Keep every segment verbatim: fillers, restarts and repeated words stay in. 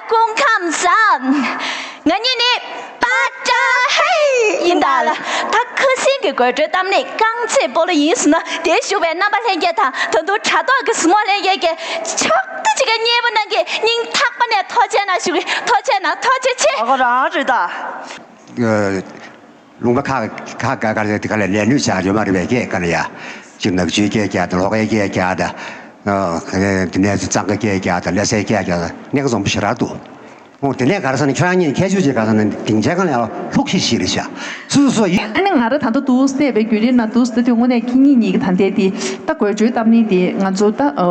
སྐུ་ཁམས་བཟང་། ང་གཉིས་ནི་པ་ཏྲ་ཧེ་ཡིན་ད་ལ། ད་ཁ་སང་གི་དགོད་བྲོའི་གཏམ་གླེང་རྐང་རྩེད་སྤོ་ལོ་ཡིན་ཟེར་ན། དེར་བཞུགས་པའི་རྣམ་པ་ལྷན་རྒྱས་དང་། ད་དུང་དྲ་ཐོག་གི་གཟིགས་མོ་ལྷན་རྒྱས་ཀྱིས་ཕྱོགས་བསྡུས་ཅིག་གི་མཉེས་པོ་གནང་གི། སྙིང་ཐག་པ་ནས་ཐུགས་རྗེ་གནང་ཞུ་གི། ཐུགས་རྗེ་གནང་། ཐུགས་རྗེ་ཆེ། ཨ་ཁོ་རང་རེད་ད། ལུང་པ་ཁག་ཁག་ཁག་ཁག་དེ་ག་ལ་ལས་སྣོན་བྱ་ཡོད་མ་རེད་པས། སྐད་ག་ལ་ཡ། ཅིག་ནག་ཆུའི་སྐད་རྒྱག་དང་། ལྷོ་ཁའི་སྐད་རྒྱག་དང་། ཨ་དེ་ནས་གཙང་ཁའི་སྐད་རྒྱག་དང་། ལྷ་སའི་སྐད་རྒྱག་དང་། གནད་འགག་འཛོམས་པོ་ཞེ་དྲག་འདུག། འོ་དེ་ནས་ག་རེ་ཟེར་ན། ཁྱོད་རང་གཉིས་ཁྱད་ཆོས་ཅིག་ག་རེ་ཟེར་ན། སྡིངས་ཆའི་སྒང་ལ་ཡ་ལྷུག་ཤིག་ཤིག་རེད་ཤག། སོ་སོ་སོ་ཡིན། ཨ་ནི་ང་རང་ད་ལྟ་འདུག་བལྟས་པའི་བརྒྱུད་རིམ་ནང་འདུག་བལྟས་དུས། དངོས་གནས་ཁྱེད་གཉིས་གཉིས་ཀྱི་ད་ལྟའི་དེ། ད་དགོད་བྲོའི་གཏམ་གླེང་དེ་ང་ཚོ་ད་ཨ་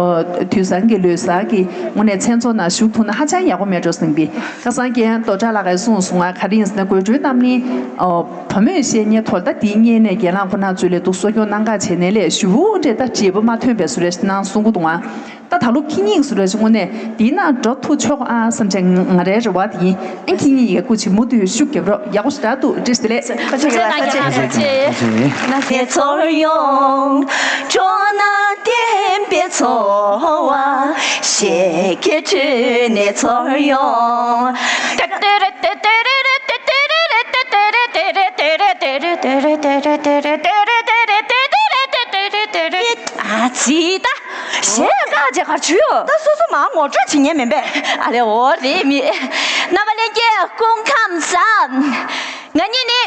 དུས་བཟང་གི་ལོ་གསར་གྱི་དངོས་གནས་མཚན་ཚོགས་ནང་ཞུགས་ཐུབ་ན་ཧ་ཅང་ཡག་པོ་མེད་འགྲོ་བསམ་གི། ཁ་སང་རྒན་རྡོ་གྲགས་ལགས་ཀྱིས་གསུངས་སོང་ང་། ག་རེ་ཡིན་ཟེར་ན། དགོད་བྲོའི་གཏམ་གླེང་ཨ་བུ་མོས་བཤད་མཁན་དོ། ད་དེའི་སྔོན་ནས་རྒན་ལགས་ཁོ་ན་ཚོས་ལས་འདུག་གསོ་སྐྱོང་གནང་ག་བྱས་ནས་ལས་ཞུ་བོ་འདྲེ་ད་བརྗེ་པོ་མ་ཐོན་པའི་བཟོ་འདྲ་ཞིག་གནང་གསུང་གི་འདུག་ཨ། ད་ད་ལོ་ཁྱེད་གཉིས་བཟོ་འདྲ་ཞིག་དངོས་གནས་འདི་ན་འགྲོ་ཐུབ་ཆོག་ཨ་བསམ་བྱས་ང་རའི་རེ་བ་དེ་ཡིན། ཨ་ཁྱེད་གཉིས་ཀྱིས་སྐུ་མཁྱེན་མུ་མཐུད་ཤུགས་རྒྱབ་རོགས། ཡག་པོ་ཞེ་དྲག་འདུག། བཀྲ་ཤིས་བདེ་ལེགས། ཐུགས་རྗེ་གནང་། ཐུགས་རྗེ་ཆེ། ན་ཚེ་ཚོར་ཡོང་། སྤྲོ་ན་བདེན་པའི་ཚོར་བ། ཞལ་གྱི་དྲོད་ནས་ཚོར་ཡོང་། ཨ་ཙི་ད། གཞས་བཀག་བྱས་གར་བྱུང་ཡོད། ད་སོ་སོ་མར་ངོ་སྤྲོད་བྱེད་མཁན་མིན་པས། ཨ་ལེ་འོ་རེད་མི། རྣམ་པ་ལྷན་རྒྱས་སྐུ་ཁམས་བཟང་། ང་གཉིས་ནི་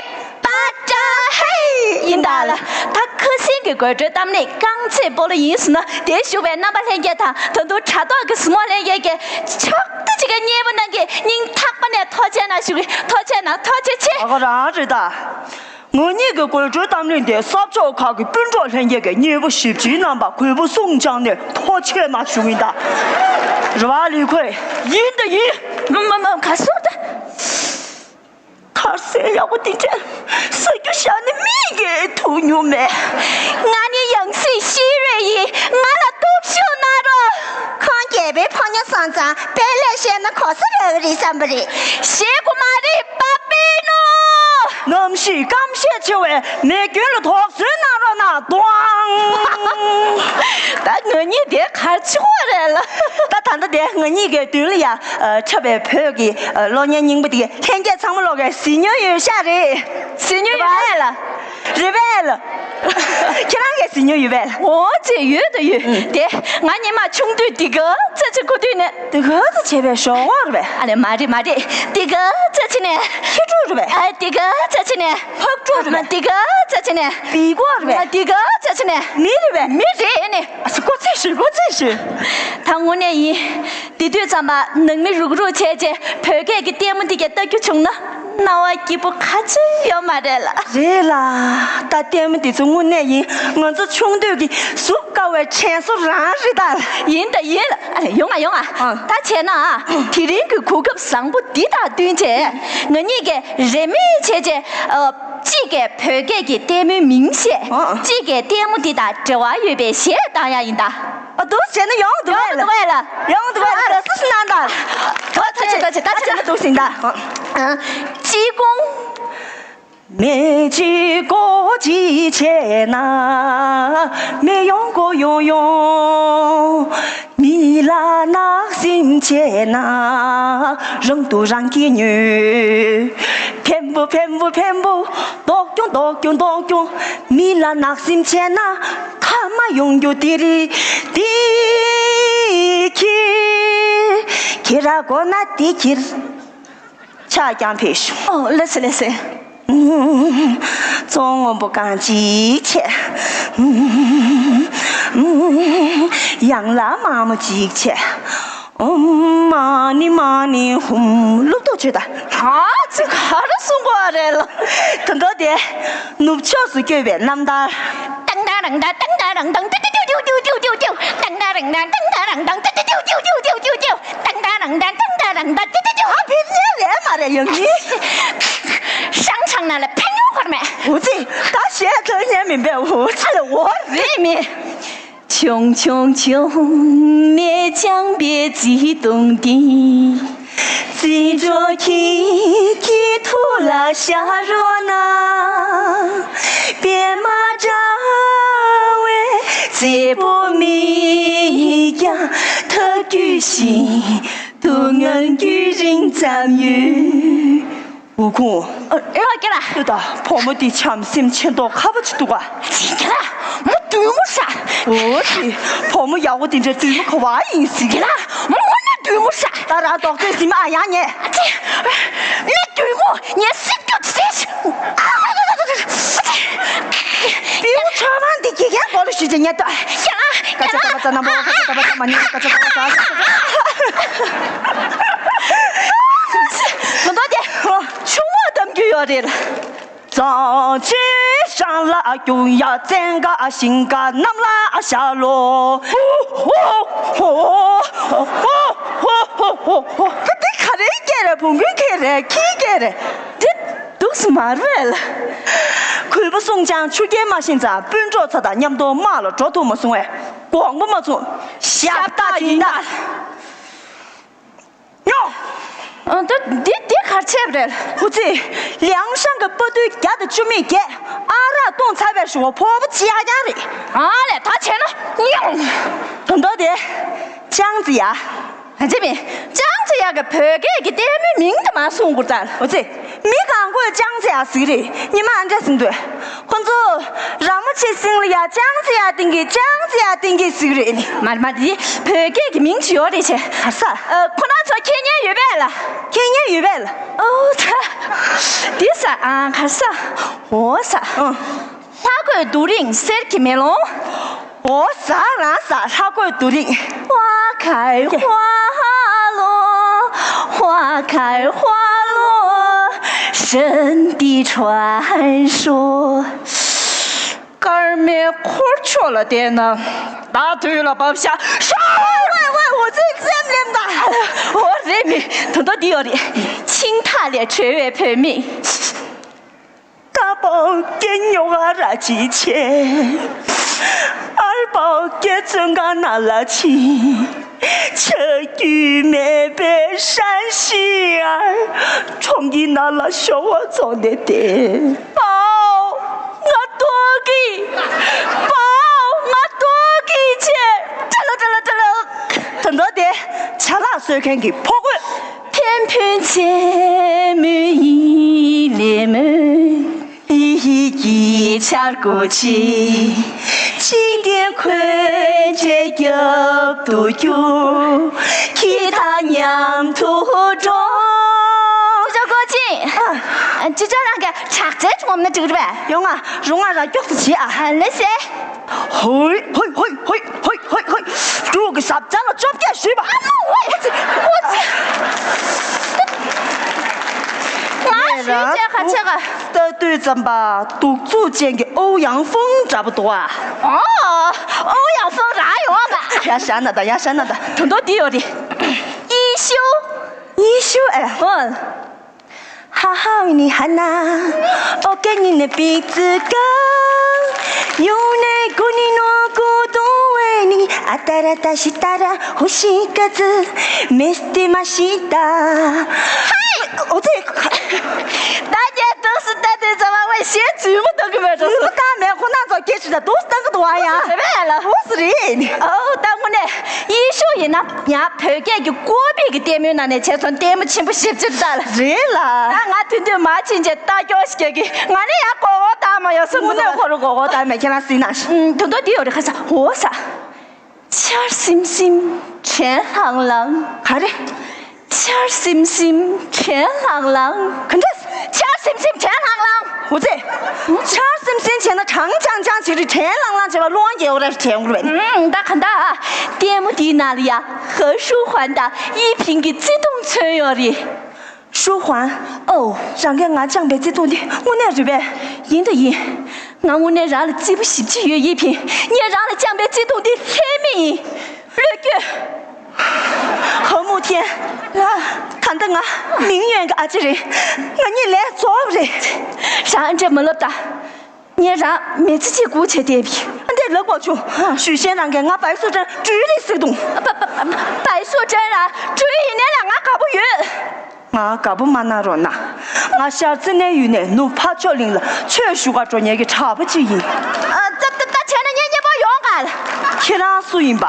པ་ཏྲ་ཧེ་ཡིན་ད་ལ། ད་ཁ་སང་གི་དགོད་བྲོའི་གཏམ་གླེང་རྐང་རྩེད་སྤོ་ལོ་ཡིན་ཟེར་ན། དེར་བཞུགས་པའི་རྣམ་པ་ལྷན་རྒྱས་དང་། ད་དུང་དྲ་ཐོག་གི་གཟིགས་མོ་ལྷན་རྒྱས་ཀྱིས་ཕྱོགས་བསྡུས་ཅིག་གི་མཉེས་པོ་གནང་གི། སྙིང་ཐག་པ་ནས་ཐུགས་རྗེ་གནང་ཞུ་གི། ཐུགས་རྗེ་གནང་། ཐུགས་རྗེ་ཆེ། ཨ་ཁོ་རང་རེད་ད། ང་གཉིས་ཀྱི་དགོད་བྲོའི་གཏམ་གླེང་དེ་ས་ཕྱོགས་ཁག་གི་སྤུན་གྲོགས་ལྷན་རྒྱས་ཀྱིས་མཉེས་པོ་ཞེ་པོ་ཅིག་གནང་བར་གུས་པ་གསུང་བྱས་ནས་ཐུགས་རྗེ་གནང་ཞུ་གི་ཡིན་ད། རེ་བ་ལི་ཁོས། ཡིན་ད་ཡིན། མ་མ་མ་ག་སོང་ད། ཁར་སེང་ཡག་པོ་དེ་འདྲ་ཟ་རྒྱུ་བཞག་ནས་མིག་གིས་ཐུག་མྱོང་མེད། ང་ནི་ཡང་སྲིད་ཤེས་རབ་ཡིན། ང་ལ་སྟོབས་ཤུགས་གནང་རོགས། ཁོང་རྒྱལ་པོའི་ཕོ་ཉ་སོང་ཙང་དཔེ་ལས་བཤད་ན་གོ་ས་རག་གི་རེད་བསམ་པ་རེད། བཤད་དགོས་མ་རེད་པ་པེ་ནོ། གནམ་གཤིས་སྐམ་ཤས་ཆེ་བས་མེ་སྐྱོན་ལ་དོགས་ཟོན་གནང་རོགས་གནང་། ཏོང་། ད་ང་གཉིས་དེ་གར་ཆུག་པ་རེད་ལ། ད་ད་ལྟ་དེ་ང་གཉིས་ཀྱི་མདུན་ལ་ཡ་འཁྲབ་པའི་བོད་ཀྱི་གློག་བརྙན་རྙིང་པ་དེ་ལྷན་རྒྱས་ཚང་མ་ལོག་གི་གཟིགས་མྱོང་ཡོད་ཤག་རེད། གཟིགས་མྱོང་ཡོད་པས་ལ། རེད་པས་ལ། ཁྱེད་རང་གིས་གཟིགས་མྱོང་ཡོད་པས་ལ། འོ་ཙི་ཡོད་ད་ཡོད། དེ་ང་ཉི་མ་ཆུང་དུས་དེ་ག་ཙི་ཙི་ཁུ་དུས་ནས། དེ་ག་ཙི་བྱས་པའི་ཞོགས་པ་རེད་པས། ཨ་ལེ་མ་རེད་མ་རེད། དེ་ག་ཙི་ཙི་ནས། ཁྱི་ཕྲུག་རེད་པས། ཨ་དེ་ག་ཙི་ཙི་ནས། ཕག་ཕྲུག་རེད་པས། མ་དེ་ག་ཙི་ཙི་ནས། བི་གོ་རེད་པས། མ་དེ་ག་ཙི་ཙི་ནས། མི་རེད་པས། མི་རེད་ཨེ་ནི། ཨ་ཙི་གོ་ཚེ་ཞུ་གོ་ཚེ་ཞུ། ད་དངོས་གནས་ཡིན། དེ་དུས་ཙམ་པ་ནང་མི་རུག་རུག་བྱས་བྱས་བོད་སྐད་ཀྱི་ལྟད་མོ་འདི་ག་ལྟ་རྒྱུ་བྱུང་ན། སྣང་བ་སྐྱིད་པོ་ག་ཚོད་ཡོད་མ་རེད་ལ། རེད་ལ། ད་ལྟད་མོ་འདི་ཚོ་དངོས་གནས་ཡིན། ང་ཚོ་ཆུང་དུས་ཀྱི་གཟུགས་དཀར་བའི་དྲན་གསོ་རང་རེད་ད། ཡིན་ད་ཡིན་ལ། ཨ་ལེ་ཡོང་ང་ཡོང་ང་། ཨ། ད་བྱས་ན་དེ་རིང་གི་གོ་སྐབས་བཟང་པོ་འདི་དང་བསྟུན་བྱས། ང་གཉིས་ཀྱིས་རེས་མོས་བྱས་བྱས། ཨ། གཅིག་གིས་བོད་སྐད་ཀྱི་ལྟད་མོའི་མིང་བཤད། ཨ། གཅིག་གིས་ལྟད་མོ་འདི་དང་འབྲེལ་བ་ཡོད་པའི་གཞས་བཏང་ཡ་ཡིན་ད། ཨ། འདུག་བྱས་ན་ཡོང་འདུག་བས་ལ། ཡོང་འདུག་བས་ལ། ཡོང་འདུག་བས་ལ། ད་སུ་སུ་གནང་ད། ད་ད་ད་ད་ད་ད་འདུག་ཟིན་ད། ཨ། ཅི་ཀོང་། མེ་ཅི་ཀོ་ཅི་བྱས་ན་མེ་ཡོང་ཀོ་ཡོང་ཡོང་། མི་ལ་བརྣག་སེམས་བྱས་ན་རང་སྡུག་རང་གིས་ཉོས། འཕན་པོ་འཕན་པོ་འཕན་པོ་ལྡོག་ཀྱོང་ལྡོག་ཀྱོང་ལྡོག་ཀྱོང་། མི་ལ་བརྣག་སེམས་བྱས་ན་ཁ་མ་ཡོང་རྒྱུ་དེ་རེད། དེ་ཁྱི་ཁྱི་ར་གོ་ན་དེ་ཁྱི། ཕྱག་རྐྱང་ཕེབས་ཤོག་ཨོ་ལགས་སེ་ལགས་སེ། ཙོང་སྔོན་པོ་གང་ཅིག་ཆེ། ཡང་ལ་མ་མོ་ཅིག་ཆེ། ཨོཾ་མ་ཎི་མ་ཎི་ཧཱུྃ། གླུ་གཏོང་བྱོས་ད། ཨ་ཙི་ག་རེ་གསུང་གོ་རེད་ལ། ད་མདོ་དེ་ནུབ་ཕྱོགས་སུ་བསྐྱོད་པའི་རྣམ་ཐར། ཏང་ཏང་རང་ཏང་ཏང་ཏང་རང་ཏང་ཏུ་ཏུ་ཏུ་ཏུ་ཏུ་ཏུ་ཏུ། ཏང་ཏང་རང་ཏང་ཏང་ཏང་རང་ཏང་ཏུ་ཏུ་ཏུ་ཏུ་ཏུ་ཏུ་ཏུ། ཏང་ཏང་རང་ཏང་ཏང་ཏང་རང་ཏང་ཏུ་ཏུ་ཏུ། ཧ་ཕན་ཉན་རེད་མ་རེད་ཡང་ནི། ཤང་ཤང་ན་ལ་ཕན་ཡོང་ཁར་མེད། འུ་ཙི་ད་གཞས་ཚོར་ཉན་མིན་པས་འུ་ཙི་ལ་འོ་རེད་མི། ཆུང་ཆུང་ཆུང་ནས་སྦྱངས་པའི་བརྩེ་དུང་འདི། བརྩེ་འགྲོ་ཁྱེད་ཀྱི་ཐུགས་ལ་བཞག་རོགས་གནང་། པད་མ་འདྲ་བའི་བརྩེ་པོ་མིག་ཀྱང་ཐག་གིས་བཞིན། སྡུག་བསྔལ་རྒྱུན་རིང་ཙམ་ཡོད། འུ་ཁུང་། ཨ། ཨེ་ལ་ཀེ་ལ། ཨེ་ད། བུ་མོ་འདི་བྱམས་སེམས་ཆེ་མདོག་ཁ་པོ་ཅིག་འདུག་ག་ཅི་ཀེ་ལ། མོ་བདུད་མོ་ཤ། འོ་ཅི། བུ་མོ་ཡག་པོ་འདི་འདྲ་བདུད་མོ་ག་བ་ཡིན་ཟིག་ཀེ་ལ། མོ་དངོས་གནས་བདུད་མོ་ཤ། ད་ར་རྡོག་རྩེད་ཟིན་མ་ཨ་ཡ་ཉེ། ཅི། མི་བདུད་མོ་ངས་སྲིད་རྒྱུ་ཟེར། པིའུ་ཆོས་མང་འདི་དགེ་རྒན་སྒོ་ལ་ཞུས་ཏེ་ཉལ་ཏོ། ཡ། ཀ་ཅ་ཀ་པ་ཙ་ན་པོ་ཀ་ཅ་ཀ་པ་ཙ་མ་ཉེ་ཀ་ཅ་ཀ་པ་ཙ། ད་ལྟ་དེ་ཆུང་མ་གཏམ་རྒྱུད་ཡོད་རེད། གཙང་ཆེ་ཤང་ལ་རྒྱུག་ཡ་བཙན་ག་ཤིང་ཀ་གནམ་ལ་ཤར་ལོ། ཧོ་ཧོ་ཧོ་ཧོ་ཧོ་ཧོ་ཧོ་ཧོ། ད་འདི་ག་རེ་སྐད་རེད། བོང་གུའི་སྐད་རེད། ཁྱིའི་སྐད་རེད། འདི་འདུག་སེ་མ་རེད་ལ། གུས་པ་གསུང་ཅང་ཆུ་རྐྱལ་མ་ཤེས་ཙང་སྤུན་གྲོགས་ཚོ་དང་མཉམ་དུ་དམག་ལ་འགྲོ་ཐུབ་མ་སོང་བས་དགོངས་པ་མ་ཚོམས་ཞབས་སྟེགས་ཡིན་ད། ཉོ། ཨ། ད་འདི་འདི་ག་རེ་བྱས་པ་རེད། ཧུ་ཙི། ལིའང་ཤང་གི་དཔའ་རྟུལ་བརྒྱ་དང་བཅུ་མེད་བརྒྱད་ཨ་རག་བཏུང་ཚར་བའི་ཞུ་བ་ཕོ་བ་ཅི་ཡག་ཡག་རེད། ཨ་ལས་ད་བྱས་ན་ཉོ། དོན་དག་དེ། ཅང་ཙི་ཡ། ཨ་ཅེ་མི། ཅང་ཙི་ཡ་གི་བོད་སྐད་ཀྱི་ལྟད་མོའི་མིང་དུ་མ་གསུང་དགོས་ད། ཨོ་ཙི། མི་གང་གོས་ཅང་ཙི་ཡ་ཟིག་རེད། ཉི་མ་ཨ་འདྲ་ཟིན་འདུག་ཁོ་ཚོ་ར་མོ་ཆེ་སིང་ལ་ཡ་ཅང་ཙི་ཡ་ཏིང་གི་ཅང་ཙི་ཡ་ཏིང་གི་ཟིག་རེད། མ་རེད་མ་རེད། བོད་སྐད་ཀྱི་མིང་ཅིག་ཡོད་རེད་ཆེ། ག་ས། ཨ། ཁོ་རང་ཚོ་ཁེ་ཉན་ཡོད་པས་ལ། ཁེ་ཉན་ཡོད་པས་ལ། ཨོ་ད། འདི་ས། ཨ། ག་ས། འོ་ས། ཨ། ལྷ་གོས་རྡོ་རིང་གསེར་གྱི་མེ་ལོང་། འོ་ཟ་རང་ཟ་ལྷ་གོས་རྡོ་རིང་། 花开花落，花开花落，神的传说。 སྐར་མའི་འཁོར་ཕྱོགས་ལ་བལྟས་ན་ད་དུས་ལ་བབས་ཤག་ཤོག་ཝེ་ཝེ་ཝེ། འོ་ཙི་སེམས་ལེམ་ད། འོ་རེད་མི། ད་ལྟ་འདི་ཡོད་རེད། ཆིང་ཐག་ལས་གྲོལ་བའི་བུད་མེད། 大宝给牛啊拉起切，二宝给尊嘎那拉起，车雨没被山西儿，冲击那拉小我走的的。宝，我多给，宝，我多给切，这了这了这了。 ད་ལྟ་དེ་ཆ་ལག་བཟོ་མཁན་གྱི་ཕོ་རྒོད། 天平切木易裂木，一一一切过去，起点亏欠有多久，其他娘土中。 ཅོ་ཅོ་ཀོ་ཅི། ཨ། ཅི་ཅོ་རང་གི་ཕྱག་རྩལ་ངོམ་ན་འགྲིག་རེད་པས། ཡོང་ང་རུང་ང་ར་མགྱོགས་སུ་བྱེད་ཨ། ཨ་ལེ་སེ། ཧོ་ཧོ་ཧོ། འབྲུག་གི་ཟབ་ཚང་ལ་བཅོ་བརྒྱད་ཞུས་པ། ཨ་མ་ཝེ། ཨོ་ཙི་ཨོ་ཙི། ང་ཞུས་བྱས་ག་ཆེ་ག་ལྟ་དུས་ཙམ་པ་གདུག་རྩུབ་ཅན་གྱི་ཨོའུ་ཡང་ཧྥུང་འདྲ་པོ་འདུག་ཨ། ཨོ། ཨོའུ་ཡང་ཧྥུང་རང་ཡོང་བ། ཡ་ཤ་ན་ད་ཡ་ཤ་ན་ད། དོན་དག་འདི་ཡོད་རེད། ཡེ་ཤུ། ཡེ་ཤུ་ཨེ། ཨོ། 好好你喊呐，我给你的鼻子高，有那个你那个都为你，啊哒啦哒西哒啦，呼吸各自，没得嘛西哒。嗨，我这。大家都是带队怎么会写字幕都给没有？字幕当没有，那早开始的都是那个多呀。没来了，我是人。哦，当我呢，艺术也呢。 ཡང་བོད་སྐད་ཀྱི་ཀོ་པི་གི་ལྟད་མོའི་ནང་ནས་བྱས་ཙང་ལྟད་མོ་ཆེན་པོ་ཞེ་པོ་ཅིག་ལྟ་ལ། རེད་ལ། ད་ང་དུས་དུས་མ་ཕྱིན་ཆད་ལྟ་སྐྱོ་ཞིག་གི་ང་ནི་ཡང་མགོ་སྐོར་བཏང་མ་ཡོང་སོང་། དངོས་གནས་ཁོ་རང་མགོ་སྐོར་བཏང་མེད་ཁྱེད་རང་སྲིད་ན་ཤི། ཨུམ། དོན་དག་འདི་ཡོད་རེད་ཁ་ས་འོ་ས། ཆར་སིམ་སིམ་དྲན་ལྷང་ལྷང་། ག་རེ། ཆར་སིམ་སིམ་དྲན་ལྷང་ལྷང་། ག་འདྲ། ཆར་སིམ་སིམ་དྲན་ལྷང་ལྷང་། འོ་ཙི། ཆར་སིམ་སིམ་བྱས་ན་གྲང་རྐྱང་རྐྱང་བྱེད་རིགས་དྲན་ལྷང་ལྷང་བྱེད་པ་བློ་དབང་རྒྱལ་བ་ར་དྲན་དགོས་རེད། ཨུམ། ད་ག་འདྲ། ལྟད་མོ་འདིའི་ནང་ལ་ཡ་ཧེ་ཧྲུའུ་ཧུན་དང་ཡི་ཕིང་གི་བརྩེ་དུང་མཚོན་ཡོད་རེད། ཧྲུའུ་ཧུན། ཨོ། རང་གིས་ང་བཅངས་པའི་བརྩེ་དུང་འདི་དངོས་གནས་རེད་པས། ཡིན་ད་ཡིན། ང་དངོས་གནས་རང་ལ་བརྩེ་པོ་ཞེ་པོ་ཅིག་ཡོད་ཡི་ཕིང་། ངས་རང་ལ་བཅངས་པའི་བརྩེ་དུང་འདི་ལྷད་མེད་ཡིན། བློས་བཀོད། ཧོ་མུ་ཐེན། ལགས། ད་ལྟ་ང་མིང་ཡོན་གྱི་ཨ་ཅེ་རེད། ང་གཉིས་ལས་རྫོགས་པ་རེད། རང་ཨ་འདྲས་མ་ལབ་ད། ངས་རང་མི་ཚེ་གཅིག་སྒུག་བྱས་བསྡད་པའི། ཨ་འདྲས་ལབ་དགོས་བྱུང་། ཞུས་ཤེས་རང་གིས་ང་བའི་སུ་ཀྲན་སྤྲུལ་རེད་ཟེར་འདུག་བ་བ་བ་བའི་སུ་ཀྲན་ལ་སྤྲུལ་ཡིན་ནའི་ལ་ང་དགའ་པོ་ཡོད། ང་དགའ་པོ་མ་གནང་རོགས་གནང་། ང་ཤར་ཙི་ནའི་ཡུལ་ནས་ནུབ་ཕ་ཆོས་གླིང་ལ་ཆོས་ཞུ་གར་འགྲོ་མཁན་གྱི་གྲྭ་པ་གཅིག་ཡིན། ཨ། ད་ད་ད་བྱས་ན་ངེད་གཉིས་པོ་ཡོང་ག་ལ། ཁྱེད་རང་སུ་ཡིན་པ།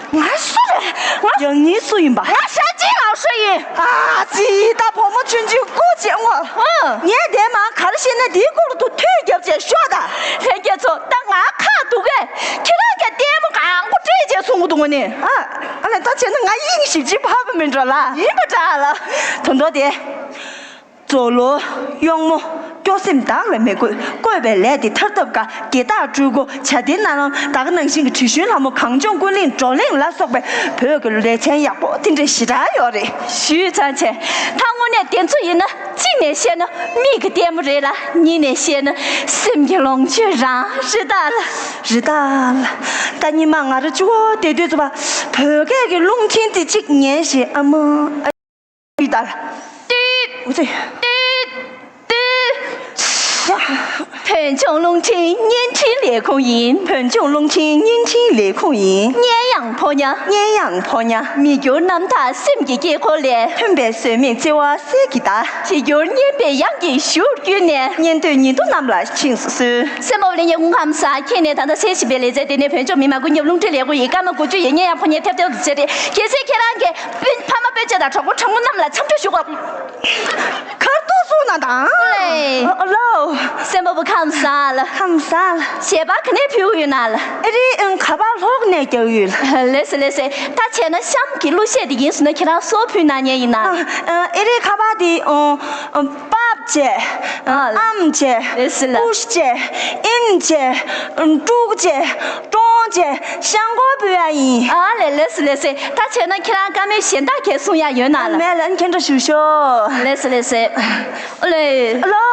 ང་སུ་རེད། ང་། ཡང་སྙིང་སུ་ཡིན་པ། ང་ཞ་ཅིན་ལའོ་ཧྲི་ ཅི་ད་བུ་མོ་ཆུང་ཆུང་སྐུ་མཁྱེན་ངོ་། ཨ། ངས་དེ་མ་ག་རེ་བཤད་ན་དེའི་སྐོར་དུ་ཐུགས་རྒྱབ་བྱས་ཤོག་ད། ལྷན་རྒྱས་ཚོ་ད་ང་ཁ་སྡུག་གས་ཁྱེད་རང་གི་ལྟད་མོ་གང་པོ་སྤྲད་བྱས་གསུང་གི་འདུག་ནི། ཨ། ཨ་ལས་ད་བྱས་ན་ང་དབྱིངས་ཞིབ་ཅིང་འཕར་བ་མིན་འགྲོ་ལ། ཡིན་པ་འདྲ་ལ། དོན་དག་དེ། མཛོ་ལོ། གཡོག་མོ། སྐྱོ་སེམས་བདག་ལ་མི་དགོས། བསྐོས་པའི་ལས་དེ་མཐར་ཐུག་དཀའ། དགེ་རྟགས་སྤྲུལ་སྐུ། བྱ་དེ་ནང་ལ་ད་ག་ནང་བཞིན་གྱི་དྲི་བཞོན་ལྷ་མོ། གངས་ལྗོངས་ཀུན་གླེང་བགྲོ་གླེང་ལ་སོགས་པའི་བོད་ཀྱི་ལེ་ཚན་ཡག་པོ་དེ་འདྲ་ཞེ་དྲག་ཡོད་རེད། ཞུས་ཙང་བྱས། ད་དངོས་གནས་དེ་ཚོ་ཡིན་ན་གཅིག་ནས་བཤད་ན་མིག་གི་ལྟད་མོ་རེད་ལ། གཉིས་ནས་བཤད་ན་སེམས་ཀྱི་ལོངས་སྤྱོད་རང་རེད་ད་ལ། རེད་ད་ལ། ད་ཉི་མ་ང་རང་གཅིག་པོ་བསྡད་དུས་ཙམ་པ་བོད་སྐད་ཀྱི་རླུང་འཕྲིན་དེ་གཅིག་ཉན་ཞེས་ཨ་མ། ཏིག་ཏར། ཏིག་འུ་ཚོས། ཏིག་ཏིག་བོད་ལྗོངས་རླུང་འཕྲིན་བརྙན་འཕྲིན་ལས་ཁུངས་ཡིན། བོད་ལྗོངས་རླུང་འཕྲིན་བརྙན་འཕྲིན་ལས་ཁུངས་ཡིན། སྙན་དབྱངས་ཕོ་ཉ། སྙན་དབྱངས་ཕོ་ཉ། མི་འགྱུར་རྣམ་དག་སེམས་ཀྱི་དཀྱིལ་འཁོར་ལས། ཐོན་པའི་བཟོད་མེད་བརྩེ་བ་གསེར་གྱི་མདའ། བྱི་འགྱུར་སྙན་པའི་དབྱངས་ཀྱི་གཞུར་བསྐྱོན་ནས། སྙན་ཐོས་ཉིན་ཐོ་རྣམས་ལ་ཆིངས་སུ་གསོལ། སེམས་པ་བློ་ཉེ་སྐུ་ཁམས་བཟང་། ཁྱེད་ནས་ད་ལྟ་གསན་བཞིན་པའི་ལེ་ཚན་དེ་ནི་བོད་ལྗོངས་མི་དམངས་ཀུན་ཁྱབ་རླུང་འཕྲིན་ལས་ཁུངས་ཡིན། སྐར་མ་དགུ་བཅུ་ཡི་སྙན་དབྱངས་ཕོ་ཉའི་ཐེབས་ཐེབས་སུ་བྱས་ཏེ། གལ་སྲིད་ཁྱེད་རང་གི་སྤུན་ཕ་མ་སྤུན་མཆེད་དང་གྲོགས་པོ་གྲོགས་མོ་རྣམས་ལ་འཚམས་འདྲི་ཞུ་དགོས། ཁར་ཏོ་སོང་ན་དང་། ཨོ་ལེ། ཨ་ལོ། སེམས་པ་བུ་ཁམས་བཟང་ལ། ཁམས་བཟང་ལ། ཞལ་པར་ག་ནས་ཕུལ་གི་ཡོད་ན་ལ། ཨེ་རི་ཨང་ཁ་པར་ལྷོག་ནས་རྒྱག་ཡོད་ལ། ལེ་སེ་ལེ་སེ། ད་བྱས་ན་གཤམ་གྱི་གླུ་གཞས་དེ་ཡིན་སོང་ན་ཁྱེད་རང་སུར་ཕུལ་གནང་མཁན་ཡིན་ན། ཨ། ཨ། ཨེ་རི་ཁ་པར་དེ་ཨང་ཨང་པབ་བྱས། ཨ། ཨམ་བྱས། ལེ་སེ་ལ། པུཤ་བྱས། ཨིན་བྱས། ཀྲུག་བྱས། ཀྲོང་བྱས། ཤང་ཀོ་ཕུལ་ཡ་ཡིན། ཨ་ལེ་ལེ་སེ་ལེ་སེ། ད་བྱས་ན་ཁྱེད་རང་བཀའ་མོལ་གཞན་དག་གས་གསུང་ཡ་ཡོད་ན་ལ། མེད་ལ་ཁྱེད་འདྲ་ཞུ་ཤོག་ལེ་སེ་ལེ་སེ། ཨོ་ལེ། ཨ་ལོ།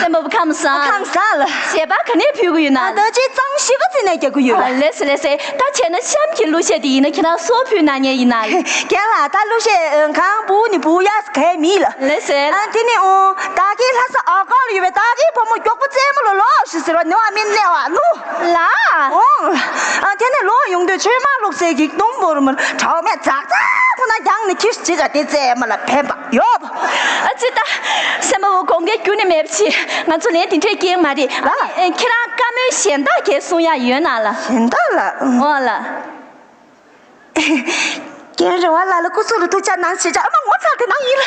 སེམས་པ་བུ་ཁམས་བཟང་། ཁམས་བཟང་ལ། ཞལ་པར་ག་ནས་ཕུལ་གི་ཡོད་ན། ཨ། ད་ཅི་གཙང་ཞི་ག་ཙི་ནས་རྒྱག་གི་ཡོད་ལ། ལེ་སེ་ལེ་སེ། ད་བྱས་ན་གཤམ་གྱི་གླུ་གཞས་དེ་ཡིན་ན་ཁྱེད་རང་སུར་ཕུལ་གནང་མཁན་ཡིན་ན། རྒན་ལགས་ད་གླུ་གཞས་གང་འབུལ་ནི་འབུལ་ཡ་གའི་མི་ལ། ལེ་སེ། ཨ། དེ་ནི་ཨོ་ད་གའི་ལྷ་ས་ཨ་ཀར་ལ་ཡོད་པའི་ད་གའི་བུ་མོ་མགྱོགས་པོ་རྩེད་མོ་ལ་ལོག་ཞུ་ཟེར་བ་ནི་བ་མིན་ནས་བ་ལུ། ལ། ཨོ། ཨ། དེ་ནས་ལོག་ཡོང་དུས་ཆོས་མ་ལུག་སེ་གི་གདོང་བོར་མར་གྲོགས་མེད་ཙག་ཙག་ཁོ་ན་རྒྱང་ནས་ཁྱི་ཅི་ག་དེ་རྩེད་མོ་ལ་ཕན་པ་ཡོད། ཨ་ཙི་ད། སེམས་པ་བོ་དགོངས་འགལ་རྒྱུ་ནི་མེད་པ་ཞིག་ང་ཚོ་ལན་དེ་འཕྲད་སྐྱེལ་མ་རེད། ཨ་ནི་ཁྱེད་རང་བཀའ་མོལ་གཞན་དག་གས་གསུང་ཡ་ཡོད་ན་ལ། གཞན་དག་ལ། ཨོ་ལ། རྒན་རེ་བ་ལ་ལ་སྐུ་གཟུགས་ལ་ཐུགས་ཅག་གནང་ཞེས་བྱ། ཨ་མ་ངོ་ཚ་དེ་ནང་ཡིན་ལ།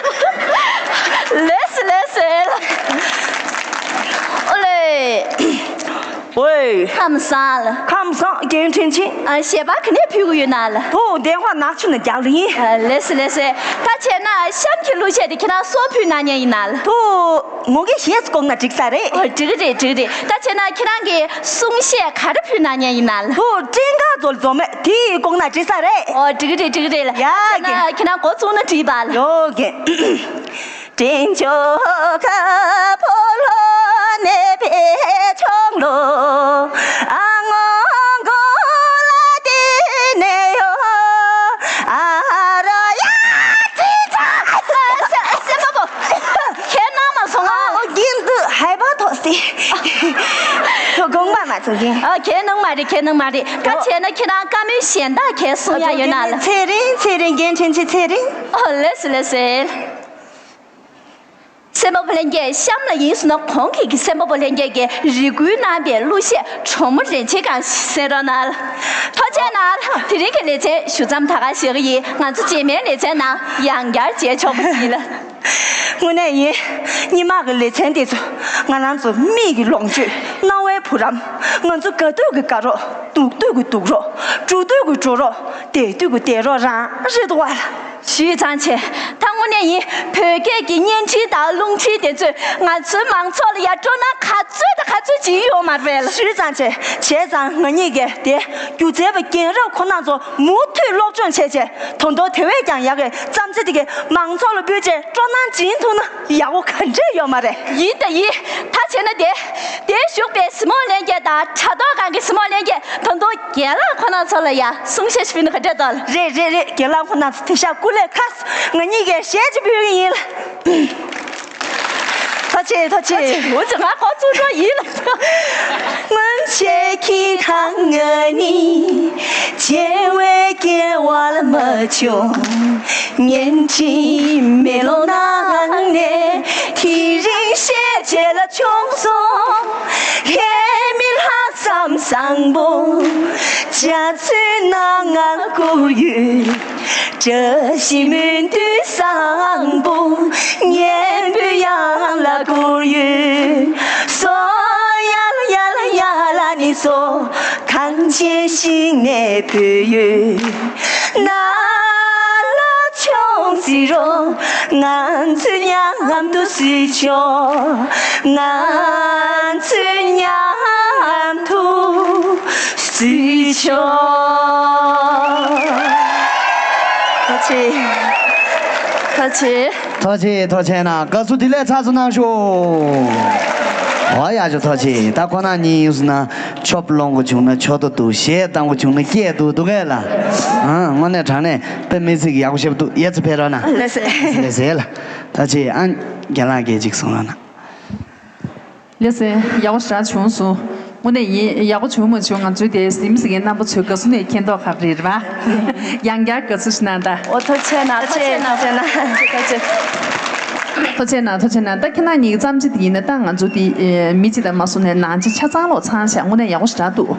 ལེས་ལེས་ལ། ཨོ་ལེ། ཝེ། ཁམས་བཟང་ལ། ཁམས་བཟང་རྒན་ཁྲིན་ཆིན། ཨ། ཞལ་པར་ག་ནས་ཕུལ་གི་ཡོད་ན་ལ། ཐོ་བདེན་པ་ནག་ཆུ་ན་རྒྱག་ལ་ཡིན། ཨ། ལེས་ལེས། ད་བྱས་ན་གཤམ་གྱི་གླུ་གཞས་དེ་ཁྱེད་རང་སུར་ཕུལ་གནང་མཁན་ཡིན་ན་ལ། ཐོ་ངོ་གེ་ཞེས་བསྐོང་ན་འགྲིག་ས་རེད། ཨ། འགྲིག་གི་རེད་འགྲིག་གི་རེད། ད་བྱས་ན་ཁྱེད་རང་གི་གསུང་བཤད་ག་རེ་ཕུལ་གནང་མཁན་ཡིན་ན་ལ། ཐོ་སྤྲིན་དཀར་ཚོ་ལ་འཛོམས་མེད་དེ་བསྐོང་ན་འགྲིག་ས་རེད། ཨོ། འགྲིག་གི་རེད་འགྲིག་གི་རེད་ལ། ཡ། ད་བྱས་ན་ཁྱེད་རང་འགོ་བཙུགས་ན་འགྲིག་པ་ལ། ཡོ་གེ། སྤྲིན་ཆུ་ཁ་ཕོ་ལོ་ནེ་པེ་ཆུང་ལོ། ཨ་ངོ་གོ་ལ་ཏི་ནེ་ཡོ། ཨ་རོ་ཡ་ཙི་ཙ། སེམས་པ་པོ། ཁྱེད་ནང་མ་སོང་ཨ། ཨོ་རྒྱན་དུ་ཧའི་པ་ཐོག་སི། ཐོ་གོང་མ་མ་ཚོ་རྒྱན། ཨ། ཁྱེད་ནང་མ་རེད་ཁྱེད་ནང་མ་རེད། ད་བྱས་ན་ཁྱེད་རང་བཀའ་མོལ་གཞན་དག་གས་གསུང་ཡ་ཡོད་ན་ལ། ཚེ་རིང་ཚེ་རིང་རྒན་ཁྲིན་ཆིན་ཚེ་རིང་། ཨོ་ལེས་ལེས་ལེས། སེམས་པ་པོ་ལྷན་རྒྱས་གཤམ་ལ་ཡིན་སོང་ན་གོང་གི་གི་སེམས་པ་པོ་ལྷན་རྒྱས་ཀྱིས་རེ་སྐུལ་གནང་པའི་གླུ་གཞས་གྲོགས་མོ་རེ་ཆེ་གང་ཞིག་གསན་རོགས་གནང་། ཐུགས་རྗེ་གནང་། དེ་རིང་གི་ལེ་ཚན་ཞུ་མཚམས་ད་ག་བཞག་གི་ཡིན། ང་ཚོ་རྗེས་མའི་ལེ་ཚན་ནང་ཡང་བསྐྱར་མཇལ་ཆོག་པ་ཡིན་ལ། དངོས་གནས་ཡིན། སྔོན་མ་གི་ལེ་ཚན་དེ་ཚོ་ང་རང་ཚོ་མིག་གི་ལོངས་སྤྱོད། རྣ་བའི་བུ་རམ། ང་ཚོ་དགའ་དུས་ཀྱི་དགའ་རོགས། སྡུག་དུས་ཀྱི་སྡུག་རོགས། འགྲོ་དུས་ཀྱི་འགྲོ་རོགས། བསྡད་དུས་ཀྱི་བསྡད་རོགས་རང་རེད་འདུག་བ་ལ། ཞུས་ཙང་བྱས། ད་དངོས་གནས་ཡིན། བོད་སྐད་ཀྱི་བརྙན་འཕྲིན་དང་རླུང་འཕྲིན་དེ་ཚོས་ང་ཚོའི་མང་ཚོགས་ལ་ཡ་སྤྲོ་སྣང་ག་ཚོད་དང་ག་ཚོད་ཅིག་ཡོད་མ་རེད་ལ། ཞུས་ཙང་བྱས། བྱས་ཙང་ང་གཉིས་ཀས་དེ་སྒྱུ་རྩལ་པ་རྒན་རབས་ཁོ་རང་ཚོ་མུ་མཐུད་སློབ་སྦྱོང་བྱས་བྱས། ད་དུང་དེ་བས་ཀྱང་ཡག་གི་བརྩམས་ཆོས་དེ་གས་མང་ཚོགས་ལ་ཕུལ་བྱས་སྤྲོ་སྣང་སྦྱིན་ཐུབ་ན་ཡག་པོ་ག་འདྲས་ཡོད་མ་རེད། ཡིན་ད་ཡིན། ད་བྱས་ན་དེ་དེ་བཞུགས་པའི་གཟིགས་མོ་ལྷན་རྒྱས་དང་དྲ་ཐོག་སྒང་གི་གཟིགས་མོ་ལྷན་རྒྱས། ད་དུང་རྒན་ལགས་ཁོ་རང་ཚོ་ལ་ཡ་གསུང་བཤད་ཞིག་ཕུལ་ན་ག་འདྲས་འདུག་ལ། རེད་རེད་རེད། རྒན་ལགས་ཁོ་རང་ཚོ་དེ་ཤ་སྐུ་ལས་ཁ། ང་གཉིས་ཀས་གཞས་ཅིག་ཕུལ་གི་ཡིན་ལ། ཐུགས་རྗེ་ཆེ། ཐུགས་རྗེ་ཆེ། འོ་ཙི་ང་ཁོ་ཚོ་འགྲོ་ཡིན་ལ། སྔོན་ཆད་ཁྱེད་དང་ང་གཉིས་བརྗེ་བའི་སྐལ་བ་ལ་མ་བྱུང་། སྙན་འཕྲིན་མེ་ལོང་ནང་ནས་དེ་རིང་ཞལ་མཇལ་ལ་བྱུང་སོང་། ལྷད་མེད་ལྷག་བསམ་བཟང་པོ་འཇའ་ཚོན་སྣ་ལྔར་བསྐུར་ཡོད། བཀྲ་ཤིས་སྨོན་འདུན་བཟང་པོ་ ཞིང་ནས་བོད་ཡུལ་ནང་ལ་མཆོང་ཟིན་རོགས། ང་ཚོས་མཉམ་དུ་གཟིགས་ཆོག་ང་ཚོས་མཉམ་དུ་གཟིགས་ཆོག་ཐུགས་རྗེ་ཆེ། ཐུགས་རྗེ་ཆེ། ཐུགས་རྗེ་ཆེ། ཐུགས་རྗེ་ཆེ་གནང་། དགའ་བསུ་བདེ་ལེགས་ཚ་ཚ་གནང་ཤོག་ཨོ་ཡ་ཅོ་ཐུགས་རྗེ་ཆེ། ད་ཁོ་ན་གཉིས་ཡིན་སོང་ན། ཆོབ་སློང་གི་བྱུང་ན་ཆོ་ཏོ་འདུག་གཞས་བཏང་གི་བྱུང་ན་སྐད་འདུག་འདུག་གས་ལ། ཨང་དངོས་གནས་དྲང་གནས་དཔེ་མི་སྲིད་ཀྱི་ཡག་པོ་ཞེ་པོ་འདུག་ཡ་ཚ་ཕེབས་རོགས་གནང་། ལགས་སེ། ལགས་སེ་ལ། ད་ཅི་ཨང་རྒན་ལགས་སྐད་ཅིག་གསུང་རོགས་གནང་། ལགས་སེ། ཡག་པོ་ཞེ་དྲག་བྱུང་སོང་། དངོས་གནས་ཡིན་ཡག་པོ་བྱུང་མ་བྱུང་ང་ཚོའི་དེ་སིམ་སི་གི་རྣམ་པ་ཚོའི་དགའ་བསུ་ནས་མཁྱེན་རྟོགས་ཁག་རེད་པ། ཡང་བསྐྱར་དགའ་བསུ་ཞུ་གནང་ད། ཨོ་ཐུགས་རྗེ་ཆེ་གནང་། ཐུགས་རྗེ་ཆེ་གནང་། ཐུགས་རྗེ་ཆེ་གནང་། ཐུགས་རྗེ་ཆེ་གནང་། ཐུགས་རྗེ་ཆེ་གནང་། ད་ཁྱེད་རང་གཉིས་ཀྱི་བརྩམས་ཆོས་དེ་ཡིན་ན་ད་ང་ཚོ་དེ་མི་གཅིག་དང་མ་སོང་ནས་ནང་ཆེ་ཆ་ཚང་ལོག་ཚང་བཞག་དངོས་གནས་ཡག་པོ་ཞེ་དྲག་འདུག་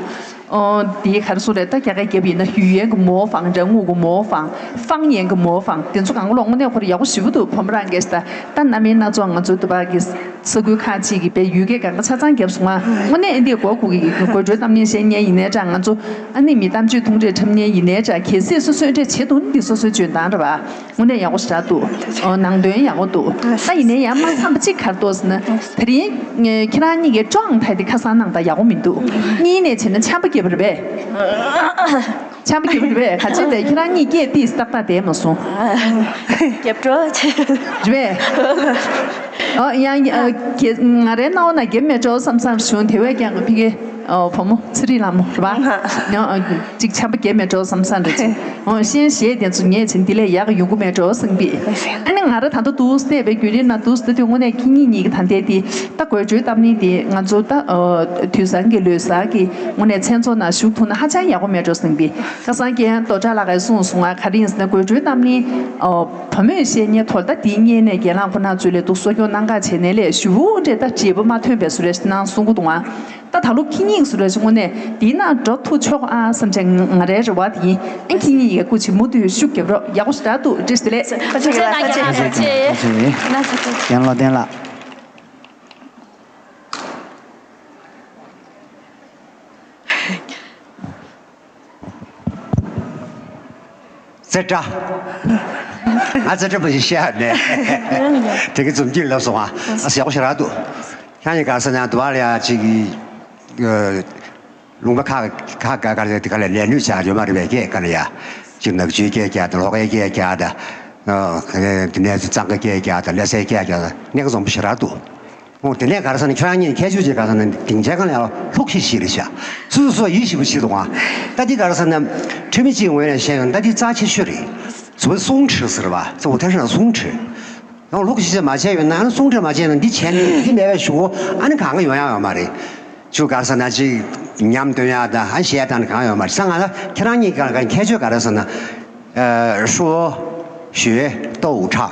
ཨོ་དེ་ག་རེ་ཟེར་རེད། ད་རྒྱ་སྐད་རྒྱབ་ཡིན་ན་语言གི模仿། རང་ངོས་གི་模仿། 方言གི模仿། དེ་ཚོ་གང་ག་ལོག་དངོས་གནས་ཁོ་རང་ཡག་པོ་ཞེ་པོ་འདུག་བོད་མི་རང་གིས་ད་ད་རྣམ་སྨིན་སྣ་ཚོགས་ང་ཚོའི་འདི་པ་གི་ས་ཁུལ་ཁག་ཅིག་གི་དཔེ་ཡུལ་སྐད་གང་ག་ཆ་ཚང་བརྒྱབ་སོང་ང་། དངོས་གནས་ཨ་འདི་གོ་གོ་གི་དགོད་བྲོའི་གཏམ་ངན་བཤད་མཁན་ཡིན་ནའི་འདྲ། ང་ཚོ་ཨ་ནི་མི་གཏམ་བརྗོད་ཐུང་གྲས་འཁྲབ་མཁན་ཡིན་ནའི་འདྲ། གལ་སྲིད་སོ་སོའི་འདྲ་བྱེད་དུ་འདི་སོ་སོའི་འཇོན་ཐང་རེད་པ། དངོས་གནས་ཡག་པོ་ཞེ་དྲག་འདུག་ཨོ་ནང་དོན་ཡག་པོ་འདུག་ད་ཡིན་ནའི་ཡང་མ་འཚམས་པ་གཅིག་ག་རེ་འདུག་ཟེར་ན། དེ་རིང་ཁྱེད་རང་གཉིས་ཀྱིས་ཀྲོང་ཐའི་དེ་ཁ་སང་གནང་དང་ཡག་པོ་མི་འདུག་གཉིས་ནས་བྱས་ན་ཆམ་པ་བརྒྱབ་པ་རེད་པས། ཆམ་པ་བརྒྱབ་པ་རེད་པས། ག་ཅི་དེ་ཁྱེད་རང་གཉིས་སྐད་ཏིས་ཏག་ཏག་བསྡད་མ་སོང་། རྒྱབ་འགྲོ་ཆེ། རེད་པས། ཨོ་ཡང་ཨ་ཁྱེད་ང་རའི་སྣང་བ་ན་རྒྱབ་མེད་འགྲོ་བསམ་བསམ་བྱུང་། དེ་བས་ཀྱང་ཕ་གི་ཨོ་བུ་མོ་ཚེ་རིང་ལགས་མོ་རེད་པ། ཡང་ཨ་གཅིག་ཆམ་པ་བརྒྱབ་མེད་འགྲོ་བསམ་བསམ་རེད་ཅིག་ཨོ་ཤེས་གཞས་དེ་ཚོ་ངས་བྱིན་འདི་ལས་ཡག་གི་ཡོང་གི་མེད་འགྲོ་བསམ་པས། ཨ་ནི་ང་ར་ད་ལྟ་འདུག་སེ་བའི་བརྒྱུད་རིམ་ན་འདུག་སེ་དུས་དངོས་གནས་ཁྱེད་གཉིས་གཉིས་ཀྱི་ད་ལྟའི་དེ་ད་དགོད་བྲོའི་གཏམ་གླེང་དེ་ང་ཚོ་ད་ཨོ་དུས་བཟང་གི་ལོ་གསར་གི་དངོས་གནས་མཚན་ཚོགས་ནང་ཞུགས་ཐུབ་ན་ཧ་ཅང་ཡག་པོ་མེད་འགྲོ་བསམ་པས། ཁ་སང་རྒན་རྡོ་གྲགས་ལགས་ཀྱིས་གསུངས་སོང་ང་། ག་རེ་ཡིན་ཟེར་ན་དགོད་བྲོའི་གཏམ་གླེང་ཨོ་བུ་མོས་བཤད་མཁན་དོ་ད་དེའི་སྔོན་ནས་རྒན་ལགས་ཁོ་ན་ཚོས་ལས་འདུག་གསོ་སྐྱོང་གནང་ག་བྱས་ནས་ལས་ཞུ་བོ་འདྲེ་ད་བརྗེ་པོ་མ་ཐོན་པའི་བཟོ་རེ་གནང་གསུང་གི་འདུག་ཨ། ད་ད་ལོ་ཁྱེད་གཉིས་བཟོ་རེ་ཞུ་དངོས་གནས་དེའི་ནང་འགྲོ་ཐུབ་ཆོག་ཨ་བསམ་བྱས་ང་རའི་རེ་བ་དེ་ཡིན། ཨ་ཁྱེད་གཉིས་ཡག་པོ་ཅིག་མུ་མཐུད་ཤུགས་རྒྱབ་རོགས། ཡག་པོ་ཞེ་དྲག་འདུག་བཀྲ་ཤིས་བདེ་ལེགས། ཐུགས་རྗེ་ཆེ་གནང་། རྒན་ལགས་བསྟན་ལགས། ཙེ་ཏྲ། ང་ཙེ་ཏྲ་མ་ཞིག་བཤད་ནས་དེ་གི་འཛུམ་གྱིས་ལབ་སོང་ང་། ཨ་ཡག་པོ་ཞེ་དྲག་འདུག་ཁྱེད་གཉིས་ག་ས་ན་དུ་བ་ལ་ཡ་ཅིག་ལུང་པ་ཁག་ཁག་ག་ག་ལ་དེ་ག་ལ་ལས་ནུས་བྱ་ཡོད་མ་རེད་པས། སྐད་ག་ལ་ཡ་ཅིག་ནག་ཆུའི་སྐད་རྒྱག་དང་ལྷོ་ཁའི་སྐད་རྒྱག་དང་། དེ་ནས་གཙང་ཁ་སྐད་རྒྱག་དང་ལྷ་སའི་སྐད་རྒྱག་དང་གནད་འགག་འཛོམས་པོ་ཞེ་དྲག་འདུག་ཨོ་དེ་ནས་ག་རེ་ཟེར་ན་ཁྱོད་རང་གཉིས་ཁྱད་ཆོས་ཅིག་ག་རེ་ཟེར་ན་སྡིངས་ཆའི་སྒང་ལ་ཡང་ལྷུག་ཤིག་ཤིག་རེད་ཤག་སོ་སོ་སོ་ཡིད་ཆེས་པོ་བྱེད་འདུག་ཨ། ད་འདི་ག་རེ་ཟེར་ན་ཁྲིམས་མི་གཅིག་ངོས་ནས་བཤད་ཡོང་ད་འདི་རྩ་ཆེ་ཤོས་རེད། 所谓松弛 ཟེར་བ་གཙོ་བོ་དེ་རེད། 松弛། ཡང་ལྷུག་ཤིག་ཅིག་མ་བྱས་ཡོད་ན་ཨ་ནི་松弛་མ་བྱས་ན་འདི་བྱས་ནས་འདི་མེད་པའི་གཞུག་གུ་ཨ་ནི་གང་ག་ཡོང་ཡག་ཡོད་མ་རེད། ཅིག་ག་རེ་ཟེར་ན་ཅིག་ཉམས་སྟོན་ཡག་དང་ཨ་གཞས་དང་གང་ཡོད་མ་རེད། ས་ང་ལ་ཁྱེད་རང་གཉིས་ཀ་ཁྱད་ཆོས་ག་རེ་ཟེར་ན། 呃，说学逗唱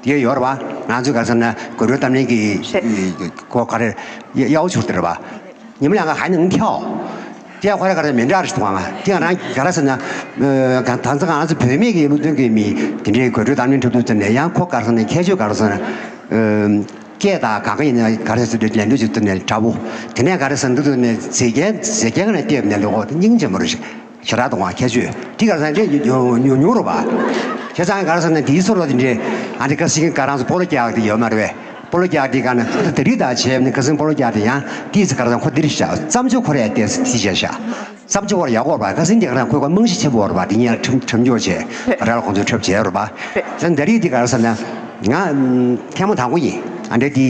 དེ་ཡོད་རེད་པ། ང་ཚོས་ག་རེ་ཟེར་ན་དགོད་བྲོའི་གཏམ་གླེང་གི་གོ་ག་རེ་要求 དེ་རེད་པ། 你们两个还能跳。 དེ་ཁོ་རང་ག་རེ་མི་འདྲ་རེད་འདུག་ཨ། དེ་ང་རང་ག་རེ་ཟེར་ན། ཨ་ད་ལྟ་ང་ཚོ་བོད་མི་གི་ལུགས་མཐུན་གྱི་མི་དེ་འདྲའི་དགོད་བྲོའི་གཏམ་གླེང་འཁྲབ་དུས་ཙམ་ནས་ཡང་ཁོ་ག་རེ་ཟེར་ན་ཁྱད་ཆོས་ག་རེ་ཟེར་ན། ཨ་སྐད་དང་གང་ག་ཡིན་ན་ག་རེ་ཟེར་དུས་ལན་འདུག་ཅིག་ཏུ་ནས་འདྲ་པོ། དེ་ནས་ག་རེ་ཟེར་འདུག་ཏུ་ནས་མཛེས་རྒྱན་མཛེས་རྒྱན་ནས་བལྟས་ནས་ལོག་སྙིང་རྗེ་མོ་རེད། ཞེ་དྲག་གཏོང་བ་ཁྱད་ཆོས་དེ་ག་རེ་ཟེར་ན་དེ་ཉུང་ཉུང་ཉུང་རུ་བ། བྱས་ཙང་ག་རེ་ཟེར་ན་དེའི་ཚོར་བ་དེ་འདྲས་ཨ་འདྲ་ཁ་སིང་ག་རང་ཚོ་སྤོ་ལོ་རྒྱག་དེ་ཡོད་མ་རེད་པས། སྤོ་ལོ་རྒྱག་དེ་ག་ན་ད་རིག་དང་བྱས་ནས་ཁ་སིང་སྤོ་ལོ་རྒྱག་དེ་ཡང་དེའི་ཚེ་ག་རེ་ཟེར་ཁོ་དེ་རེད་ཤག་བརྩམས་ཆོས་ཁོ་རེ་ཡ་དེ་དེ་བྱས་ཤག་བརྩམས་ཆོས་ཁོ་རེ་ཡག་པོ་རེད་པ། ཁ་སིང་དེ་ག་རང་ཁོ་ཁོ་རྨང་གཞི་ཆེན་པོ་རེད་པ། དེ་ཉིད་ལ་ཁྲིམས་ཁྲིམས་སྐྱོར་བྱས་ར་ལ་ཁོང་ཚོས་ཁྲབ་བྱས་རེད་པ། ད་ད་རིག་དེ་ག་རེ་ཟེར་ན། ང་ཐེངས་མ་དང་པོ་ཡིན། ཨ་འདྲ་དེ་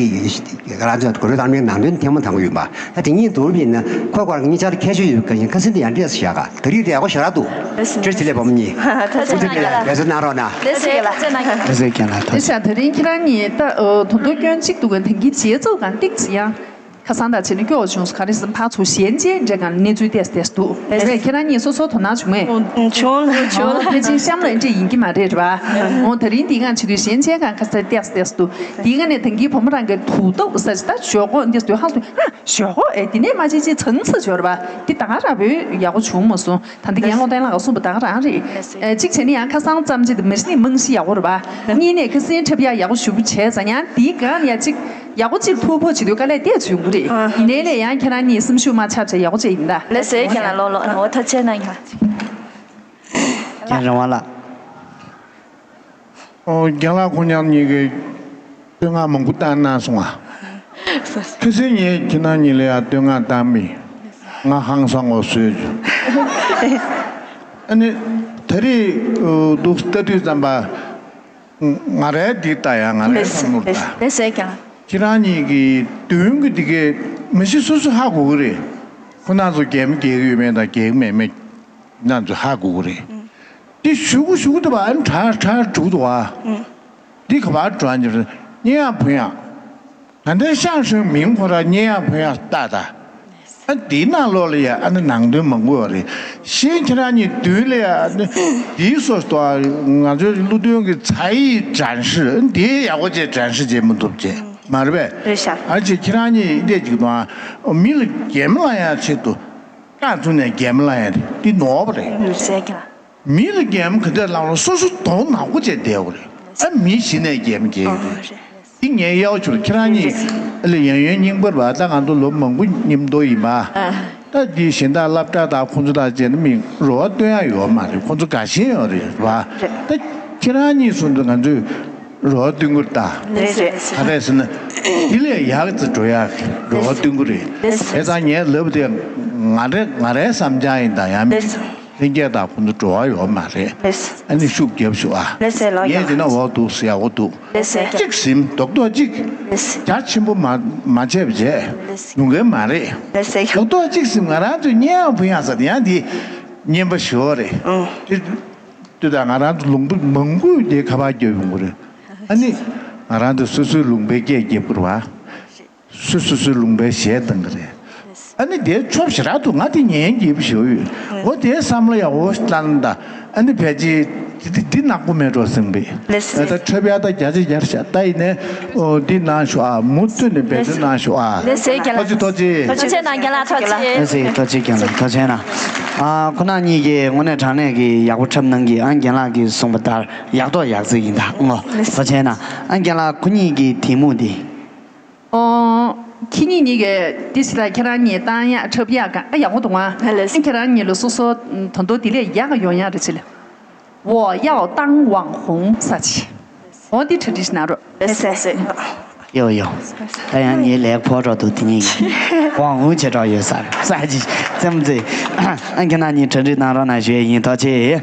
ང་རང་ཚོ་གོ་རེ་དང་མིན་ནང་དོན་ཐེངས་མ་དང་པོ་ཡིན་པ། ད་དེ་གཉིས་འདུག་ཡིན་ན་ཁོ་ཁོ་རང་གཉིས་ཆར་ཁྱད་ཆོས་ཡོད་པ་ཡིན་ཁ་སིང་དེ་ཡང་འདྲ་ཞིག་ཡག་ག་ད་རིག་དེ་ཡག་པོ་ཞེ་དྲག་འདུག་བཀྲ་ཤིས་བདེ་ལེགས་བུ་མོ་གཉིས། ཐུགས་རྗེ་ཆེ་ལགས། འབད་བརྩོན་གནང་རོགས་གནང་། ལགས་སེ་ལགས་སེ་གནང་། ལགས་སེ་རྒན་ལགས་ཐུགས་རྗེ་ཆེ། ད་རིང་ཁྱེད་རང་གཉིས་ད་དོན་དུ་སྐྱོན་གཅིག་འདུག་ག་ད་གིན་རྗེས་ཚུགས་གང་ཏིག་ཙི་ཡང་། ཁ་སང་དང་བྱས་ན་སྐྱོ་བ་བྱུང་སོང་། ག་རེ་ཟེར་ན་ཕར་ཚུར་ཞལ་མཇལ་འདྲ་གང་གནས་ཚུལ་ཏོག་ཙམ་ཏོག་ཙམ་འདུག་རེད་པས། ཁྱེད་རང་གཉིས་སོ་སོ་དོ་སྣང་བྱུང་ངས། བྱུང་བྱུང་། ཕལ་ཆེར་གཤམ་ལ་འདྲ་ཡིན་གྱི་མ་རེད་པ། འོ་ད་རིང་འདི་གང་བྱེད་དུས་ཞལ་མཇལ་གང་ཁ་སང་ཏོག་ཙམ་ཏོག་ཙམ་འདུག་དེའི་ངང་ནས་ད་གིན་བུ་མོ་རང་གི་དུག་ཏོག་ས་ཅིག་ད་ཞོག་གོ་འདི་སུ་ཧང་སུ་ཧ་ཞོག་གོ་ཨེ་འདི་ནས་མ་བྱེད་ཅིག་ཚང་ཚ་ཞོར་བ་འདི་ད་ག་ར་བོད་ཡག་པོ་བྱུང་མ་སོང་། ད་འདི་རྒན་བློ་བསྟན་ལགས་གསུངས་པ་ད་ག་རང་རེད། ཨེ་གཅིག་བྱས་ན་ཡང་ཁ་སང་ཙམ་ཅིག་ཏུ་མི་ཤི་ནི་རྨང་གཞི་ཡག་པོ་རེད་པ། གཉིས་ནས་ཁ་སང་འཁྲབ་ཡག་ཡག་པོ་ཞུ་བྱས་ཙང་ཡང་འདིའི་སྒང་ནས་ཡ་གཅིག་ཡག་པོ་གཅིག་ཕུར་ཕུར་བྱེད་དུས་དཀའ་ལས་བལྟས་བྱུང་གི་རེད། ཨ། ཡིན་ནའི་ལས་ཡང་ཁྱེད་རང་གཉིས་སེམས་ཤུགས་མར་ཆག་བྱས་ཡག་པོ་བྱས་ཡིན་ད། ལགས་སོ་རྒན་ལགས། ལོ་ལོ་ངོ་ཐུགས་རྗེ་གནང་རྒན་ལགས། རྒན་རིན་དབང་ལགས། ཨོ། རྒན་ལགས་ཁོང་རྣམ་གཉིས་ཀྱིས་བསྟོད་བསྔགས་མང་པོ་བཏང་གནང་སོང་ང་། ཁ་སང་ངས་ཁྱེད་རྣམ་གཉིས་ལ་ཡང་བསྟོད་བསྔགས་བཏང་མི། ང་ཧང་སང་ངོ་བཟོས་བྱུང་། ཨ་ནི་ད་རེས་འདུག་ལྟ་དུས་ཙམ་པ། ང་རའི་འདི་ལྟ་ཡ། ང་རའི་བསམ་བློ་ལྟ། ལགས་སོ་རྒན་ལགས། ཁྱེད་རང་གཉིས་ཀྱི་མདུན་གྱི་འདི་གས་མི་ཤེས། སོ་སོ་ཧ་གོ་གི་རེད། ཁོ་རྣམ་ཚོ་གད་མོ་བགད་གི་ཡོད་མེད་དང་། གད་གི་མེད་མེད་རྣམ་ཚོ་ཧ་གོ་གི་རེད། འདི་གཞུག་གུ་གཞུག་གུ་དུ་བ་ཨ་ནི་ཁྲ་ཁྲ་འགྲོ་གི་འདུག་བ། འདི་ག་པར་འགྲོ་ཨ་ནི་སྙན་ཡང་ཕུ་ཡང་། ད་ལྟའི་ཤང་ཧྲོན་མིང་ཁོ་ར་སྙན་ཡང་ཕུ་ཡང་ལྟ་ད། ཨ་འདིའི་ནང་ལོགས་ལ་ཡ་ཨ་ནི་ནང་དོན་མང་པོ་ཡོད་རེད། གཞན་ཁྱེད་རང་གཉིས་མདུན་ལ་ཡ་ཨ་ནི་འདིའི་སོ་སོ་ང་ཚོའི་ཀླུ་སྒྲུབ་ཀྱི་才艺展示། འདི་ཡག་པོ་བྱས་展示་བྱེད་མི་ཐུབ་བྱས་མ་རེད་པས། རེད་ཤག་ཨ་ཅེ་ཁྱེད་རང་གཉིས་འདས་ཅིག་དང་མི་ལ་གད་མོ་ལངས་ཡ་ཆེད་དུ་རྐང་བཙུགས་ནས་གད་མོ་ལངས་ཡ་རེད། འདི་ནོར་བ་རེད། ཟེར་གྱི་ལ། མི་ལ་གད་མོ་ག་འདྲ་ལངས་རུང་སོ་སོ་གདོང་ནག་པོ་བྱས་བསྡད་དགོས་རེད། ཨ་མི་གཞན་ནས་གད་མོ་བགད་ཡོད་རེད། འདི་ངས་གཡར་བ་བྱུང་། ཁྱེད་རང་གཉིས་ལ་ཡང་ཡོན་སྙིང་པར་བ། ད་ང་ཚོ་ལོ་མང་པོ་མཉམ་དུ་ཡིན་པ། ད་འདི་གཞན་དག་སློབ་གྲྭ་དང་ཁོང་ཚོ་དང་བྱས་ན་མི་རོགས་སྟོན་ཡ་ཡོད་མ་རེད། ཁོང་ཚོ་དགའ་ཞེན་ཡོད་རེད་བ། ད་ཁྱེད་རང་གཉིས་སོང་ཙང་ང་ཚོས་རོགས་སྟོན་དགོས་རེད་ད། རེད་རེད། ག་རེ་ཟེར་ན་འདི་ལས་ཡག་ཙམ་འགྲོ་ཡ་རོགས་སྟོན་དགོས་རེད། བྱས་ཙང་ངས་ལབ་དེ་ང་རེ་ང་རའི་བསམ་འཆར་ཡིན་ད། ཡང་མི། ལྷན་རྒྱས་དང་ཁོང་ཚོ་འགྲོ་བ་ཡོད་མ་རེད། ཨ་ནི་ཤུགས་རྒྱབ་ཤོག་ཨ། ལགས་སོ་ལགས། ངས་དེ་ན་འོ་འདུག་ཡག་པོ་འདུག་ལགས་སོ། གཅིག་ཟིན། རྡོག་རྡོག་གཅིག་རྒྱ་ཆེན་པོ་མ་མ་བྱས་པ་བྱས་ཡོང་མཁན་མ་རེད། ལགས་སོ། རྡོག་རྡོག་གཅིག་ཟིན། ང་རང་ཚོའི་སྙན་ཡང་ཕུ་ཡང་ཟེར་དེ་ཡང་འདི་སྙན་པ་ཞེ་པོ་རེད། དེ་དུས་ད་ང་རང་ཚོ་ལུང་པ་མང་པོ་དེ་ཁ་པར་རྒྱབ་ཡོང་གི་རེད། ཨ་ནི་ང་རང་ཚོ་སོ་སོའི་ལུང་པའི་སྐད་རྒྱབ་དགོས་རེད་བ། སུ་སུ་སུ་ལུང་པའི་གཞས་བཏང་གི་རེད། ཨ་ནི་དེའི་ཆོབ་ཞེ་དྲག་འདུག་ང་དེ་ཉན་གྱི་བཞུགས་ཡོད། འོ་དེའི་བསམ་བློ་ཡག་པོ་བཏང་ད། ཨ་ནི་ཕལ་ཆེར་དེ་དེ་དེ་ནག་པོ་མེད་འགྲོ་ཟིན་པས། ལགས་སོ། ད་འཁྲབ་ཡག་ད་བརྒྱ་ཆ་བརྒྱ་ཤ་ད་ཡིན་ནས། འོ་འདི་གནང་ཤོག་ཨ། མུ་མཐུད་ནས་འབད་བརྩོན་གནང་ཤོག་ཨ། ལགས་སོ་རྒན་ལགས། ཐུགས་རྗེ་ཐུགས་རྗེ། ཐུགས་རྗེ་གནང་རྒན་ལགས། ཐུགས་རྗེ། ལགས་སོ། ཐུགས་རྗེ་རྒན་ལགས། ཐུགས་རྗེ་གནང་། ཨ་ཁོ་རང་གཉིས་ཀྱིས་དངོས་གནས་དྲང་གནས་ཀྱི་ཡག་པོ་འཁྲབ་གནང་གི། ཨ་རྒན་ལགས་ཀྱིས་གསུངས་པ་ལྟར་ཡག་ཐོག་ཡག་བརྩེགས་ཡིན་ད་ངོ་། ཐུགས་རྗེ་གནང་། ཨ་རྒན་ལགས་ཁོ་གཉིས་ཀྱི་དེ་མུ་དེ། ཨོ། ཁྱེད་གཉིས་གཉིས་ཀས་འདི་ཞིག་ལ་ཁྱེད་རང་གཉིས་བཏང་ཡག་འཁྲབ་ཡག་ག་ཨ་ཡག་པོ་འདུག་ཨ། ལགས་སོ། ཁྱེད་རང་གཉིས་ལ་སོ་སོ་ད་དུང་དེ་ལས་ཡག་ག་ཡོང་ཡག་རེད་ཅི་ལ། 我要当网红 ཟེར་ཅིག་འོ་འདི་གྲ་སྒྲིག་གནང་རོགས། ལགས་སོ་ལགས་སོ། ཡོ་ཡོ། ད་ཡང་ངའི་ལས་ཕོ་འགྲོ་འདུག་དེ་གཉིས་ཀྱིས་དབང་འོང་བྱེད་གྲབས་ཡོད་ས་རེད་ཟེར་ཅིག་རྩེད་མོ་རྩེ། ཨ་ཁྱེད་རང་གཉིས་གྲ་སྒྲིག་གནང་རོགས་གནང་ཞུ་ཡས་ཡིན། ཐུགས་རྗེ་ཆེ།